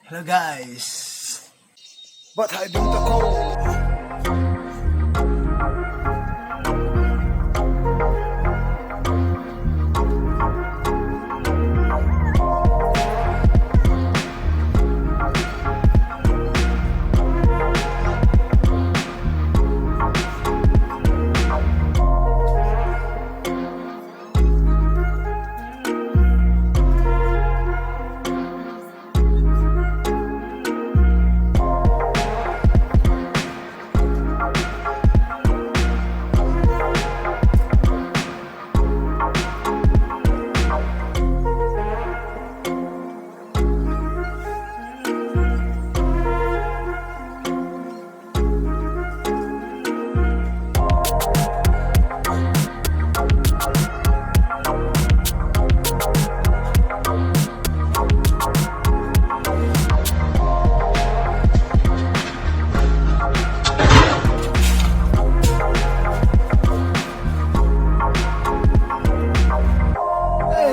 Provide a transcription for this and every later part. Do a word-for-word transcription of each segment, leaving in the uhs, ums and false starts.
Hello guys. But I don't call.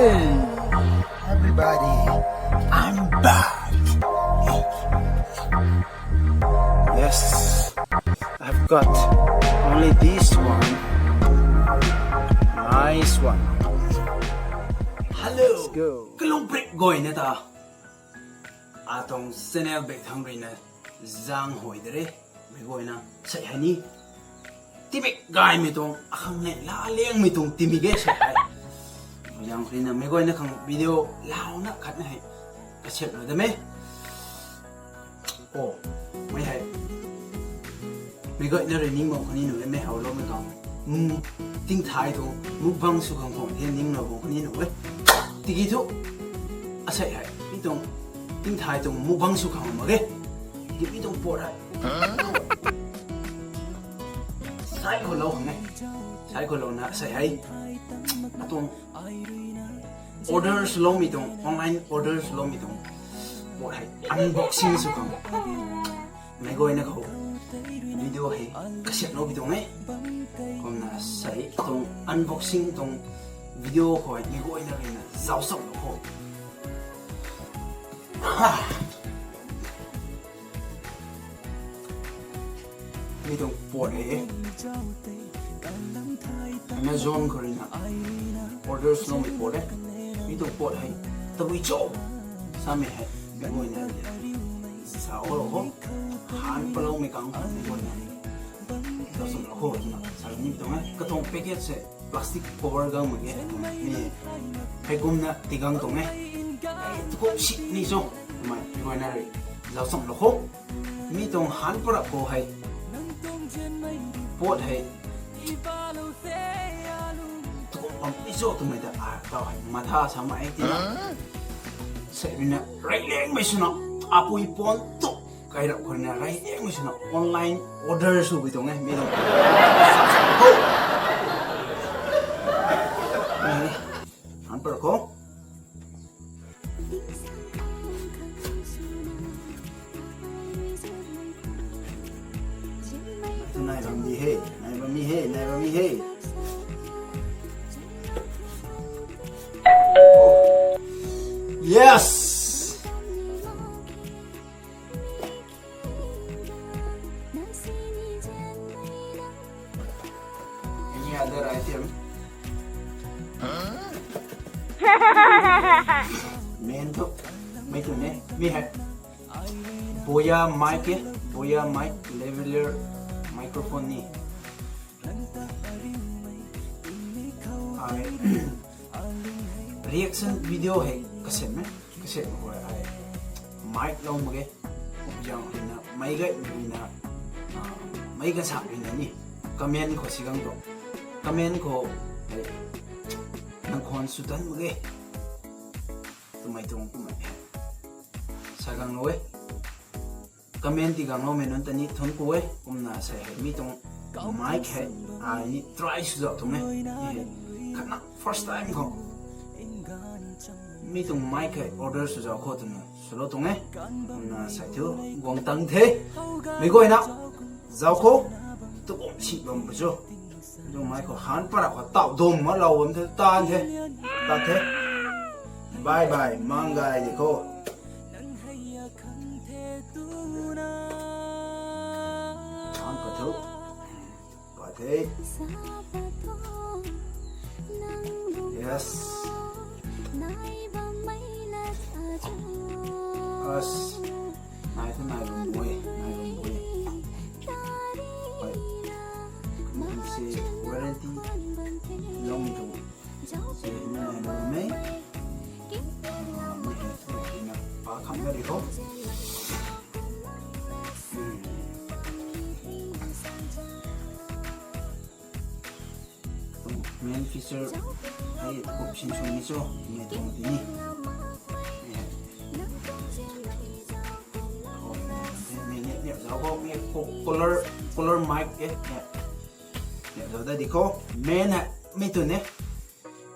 Hey, everybody, I'm back. Yes, I've got only this one. Nice one. Hello. Let's go. Kalung prik goi na ta. Atuang channel bek thang rui na zang hoi de re. Mei goi na sei hei ni. Timik gaymei tuang, akhang nei la liangmei tuang timik e sei hei. Yang rui na mei goi na khang video lau na khat na hei. Kasep na de me. Oh, mei hei. Mei goi na rui ning bam khani nu e, mei hau lou mei kang. Hmm, ting thai tuang, mukbang sw khang khang, hei ning na bam khani nu e. Tiki thu, asei hei, mi tuang, ting thai tuang, mukbang sw khang mak ge. Tiki mi tuang pot hei. Sai khou lou hang e. Sai khou lou na, asei hei. Atuang order swloumei tuang, online order swloumei tuang. Pot hei unboxing sw khang. Mei goi na khou video hei kasiamlou bi tuang e. Kumna sei tuang unboxing tuang video khou hei mei goi na rui na zauc cham lou kho. Ha! Mi tuang pot hei e. Amazon khou rui na order swloumei pot e. Mi tuang pot hei tabui cho. Samei hei mei goi na sa o ho. Han paloumei kang mei goi na. Zauc cham lou kho na sa ni tuang e. Katuang package se plastic cover gang mak ge. Mi hei kumna ti gang tuang e. Tukum si ni cho. Mei goi na rui zauc cham lou kho. Mi tuang han parap khou hei. Pot hei. Tukum bam ni cho twmei ta, a, tau hei. Matha sa mai ti na. Sei rui na, rey lengmei swna, apui pon tu. Kai rap khou rui na, rey lengmei swna, online order sw bi tuang e, mi tuang. Ho. Ni, han parap khou. Nai bam di he, nai bam mi he, nai bam mi he. Oh. Yes! Any other item? Main tu, mei tu ne, mi hei. Boya mic e, Boya mic, lavalier microphone ni. Ai, reaction video hei kasem e, kasem khou ai mic lou mak ge. Yang rui na, meic gay rui na, ah, meic gaanvsaekc rui na ni. Comment khou si gang tu. Comment khou, eh, nang khwan sw tan mak ge. Twmei tuang kumna sa gang lou e. Comment ti gang loumei nunc ta ni thuanc ku e, kumna sei hei mi tuang mic hei, ai ni try sw zauc tuang e. Ni hei, khatna first time khou mi tuang mic hei order sw zauc khou twna swlou tuang e. Kumna sei thu guang tang the. Mei guayna zauc khou tu kum si bam bu cho. Tuang mic khou han para khou tau dum ma lou bam the, tan the. Tan the. Bye bye, mang gay de khou. Hey. Yes. As. Nai tu nai bam bui, nai bam bui. Hei. Kum kum si warranty lung tu. Si nai bam mei. Ah, mei hei tu na pa kham na di ko. Hmm. Tuang main feature hei option sw ni cho, mei tuang ti ni. Mei ni, ni zau ko, mei ko color, color mic e. Ni zau da di ko, main hei, mei tuang ni.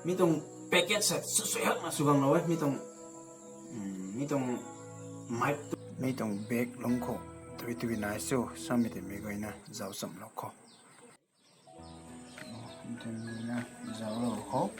Mei tuang package hei, su, su hak na sw gang lou e, mei tuang, hmm, mei tuang mic tu. Mei tuang back lung khou, tui tui nai cho, samei tei mei guayna, zau cham lou ko. Ntun na zau lou khou.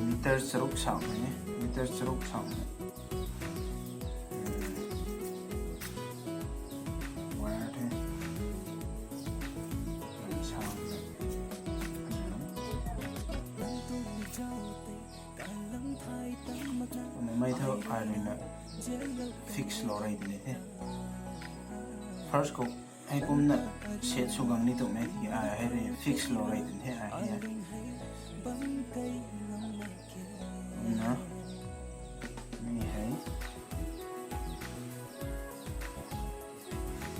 Meter charuk sang ni, meter charuk sang ni. Hmm. Wire the. Sang ni. Mei thu ai rui na fix lou rey di ni the. First khou hei kumna set sw gang ni tumei, ai hei rui fix lou rey di the ai hei. Na, mei hei.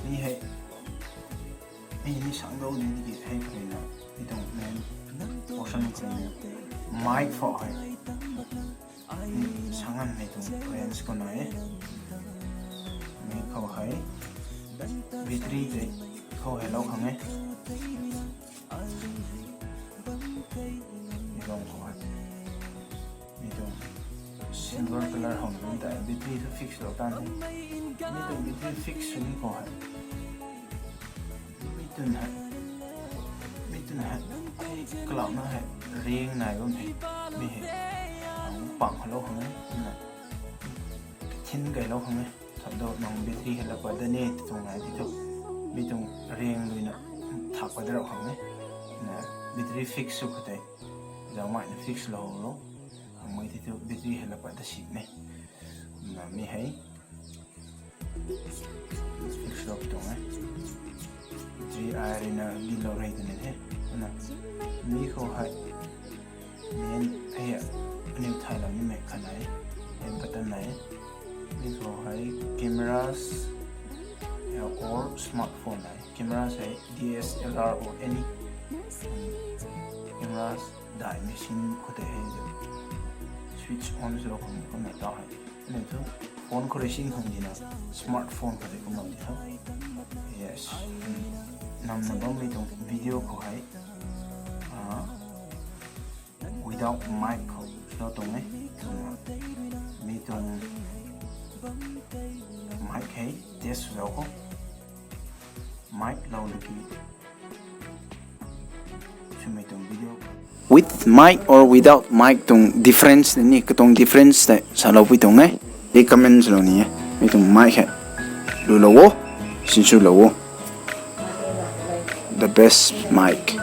Mei hei. Mei ni sang dou ni di hei kari na. Mei tuang main portion kari na. Mic fo hei. Sangan mei tuang range khou nai e. Mei khou hei battery tei khou hei lou khang e. Mei tuang khou hei. Mei tuang silver color hou ni ta battery thu fix lou tan e. Mei tuang battery fix sw ni khou hei. Mi tun hei, mi tun hei, kalauna hei, ring nai bam hei, mi hei, ang pang halou khang e, na, thin gaylou khang e, thap dou nang battery hei lak pat da ni, tuang nai ti thu, mi tuang ring lui na, thak pat da rau khang e, na, battery fix sw khou tei, zau mai na fix lou lou, ang mai ti thu battery hei lak pat da si ne, na, mi hei, Fix lou tuang e. Three eye rui na gin lou rey twna the. Na, mi khou hei. Main hei aniu thay lou nimei khat nai. Hei button nai. Mi khou hei cameras, ya, or smartphone nai. Cameras hei D S L R or any cameras daihmei sin khou tei hei switch on swlou khang kumna tau hei. Aniu thu phone khou rui sin khang dina, smartphone khou tei kumna di tho. Yes. Namna bammei tuang video khou hei, ah, without mic khou lou tuang e. Mi tuang mic hei test sw zau khou. Mic lou laki. Swmei tuang video. With mic or without mic tuang difference ni, katuang difference tei saloupui tuang e. Di comment swlou ni e. Mi tuang mic hei. Lulou o. Sinswlou o. The best mic.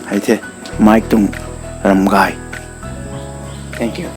Hei the. Mic tuang ramgay. Thank you.